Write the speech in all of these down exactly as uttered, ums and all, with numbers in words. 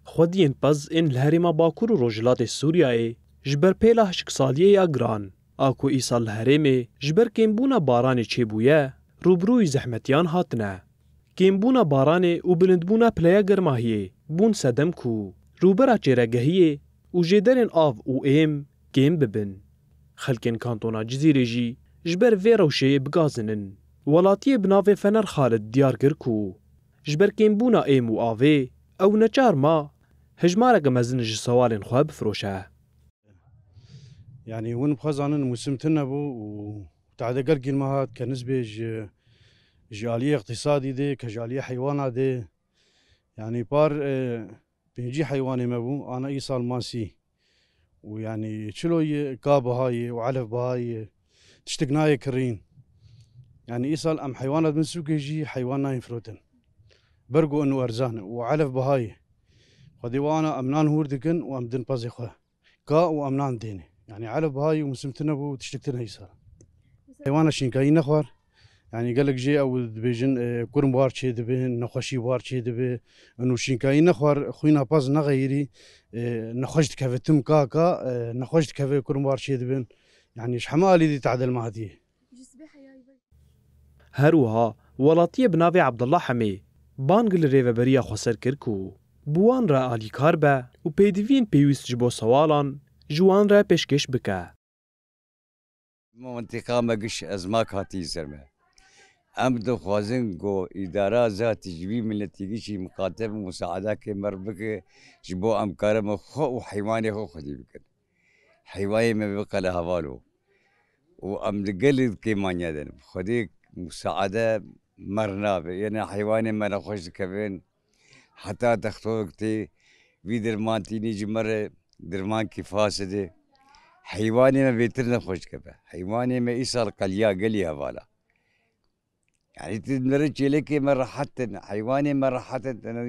Xwediyên pez ên li herêma Bakur û Rojhilatê Sûriyeyê ji ber pêla hişksaliyê ya giran a ku îsal li herêmê ji ber kêmbûna baranê çêbûye, rûbirûyî zehmetiyan hatine. Kêmbûna baranê û bilindbûna pileya germahiyê bûn sedem ku rûbera çêregehiyê û jêderên av û êm kêm bibin. Xelkên kantona Cizîrê jî ji ber vê rewşeyê bi gazin in. Welatiyê bi navê Fener Xalid diyar kir ku ji ber kêmbûna êm û avê ew neçar ma hejmareke mezin ji sewalên xwe bifiroşe. Yanî hûn bi xwe zanin mûsim tune bû û tehde gelkî me hat ke nisbê ji ji aliyê iqtîsadî dê ke ji aliyê heywana dê yanî par e, pêncî heywanê me bû ana îsal masî û yanî çilo yê ka bihayê û elef bihayê tiştik nayê kirîn. Yanî îsal em heywana bin sûkê jî heywan nayên firotin. Bergo inu erzan û elef bihayê. Xwedê wana em nan hûr dikin û em din pezê xwe. Ka û em nan dêne. Yanî elef bihayî û misim tune bû, tiştik tune îsal. Heywana şînkayî nexwar. Yanî gelek jê ew dibêjin e, kurm war çê dibin, nexweşî war çê dibe. Û şînkayî nexwar, xwîna pez nexeyirî, e, nexweş dikeve tim ka ka, e, nexweş dikeve kurm war çê dibin. Yanî ji heme alî dî tehdel me hatiye. Her wiha welatiyê bi navê Abdullah Hemê bang li rêveberiya xweser kir ku bi wan re alîkar be û pêdiviyên pêwîst ji bo sewalan ji wan re pêşkêş bike. Mintîqa me giş ezmak hatî ser me. Em dixwazin ku îdara zatî ji vî miletî gişî miqate bi musaedakê me bike ji bo em karime xwe û heywanê xwe xwedî bikin. Heywanê me biqele heval û û em li gelê kêmaniya de ne. Xwedê musaade me re nabe. Yene heywanê me nexweş dikevin. Heta dextorek tê vî dirman tînî ji me re dirmankî fasidê. Heywanê me bêtir nexweş dikeve. Heywanê me îsal qeliya gelî hevala. Yanî tu nirê çêlekê me rehet in, heywanê me rehet in, tenê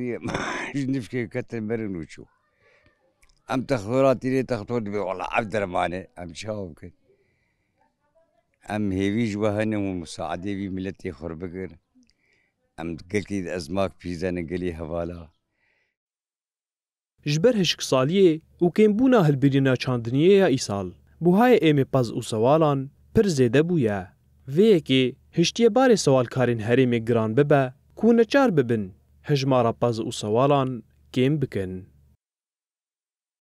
ji nifşkê ketin berin û çû. Em textora tîrê textor dibê, wela ev derman e, em çawa bikin? Em hêvî ji we hene hûn misaedê vî miletê xwe bikin. Em gelkî ezmak pîzene gelî hevala. Ji ber hişksaliyê û kêmbûna hilbirîna çandiniyê ya îsal, buhayê êmê pez û sewalan pir zêde bûye. Vê yekê hiştiye barê sewalkarên herêmê giran bibe ku neçar bibin hejmara pez û sewalan kêm bikin.